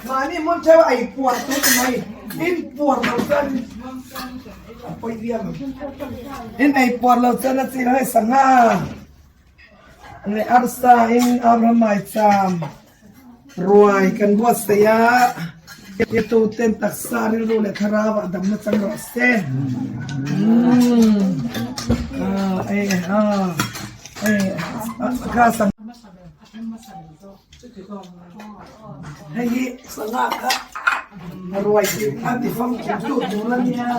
Mahni hmun theuh ei puar tut mai in puar lo chuan a pawi viau ang in ei puar lo chuan a chil hai sangha leh arsa in Abraham ai cham ruai kan buatsaih a tu ten taksa rilru leh thlarau ah damna chang rawh se hei hi sangha kha ruai tih kha ti famkim tu tur a nia.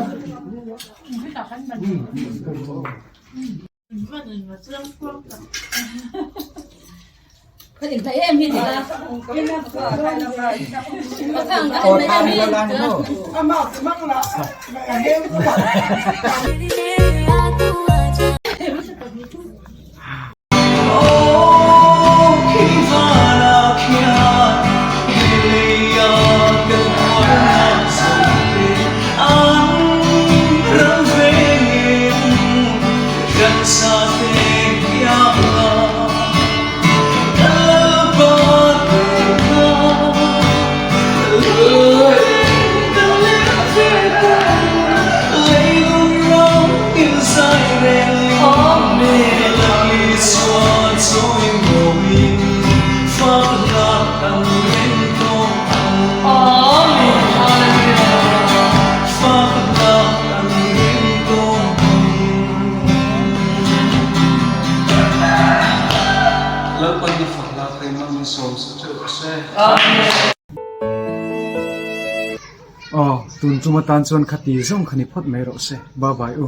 Aw, tun tum atan chuan khati zawng kha ni phawt mai rawh se. Bye bye u.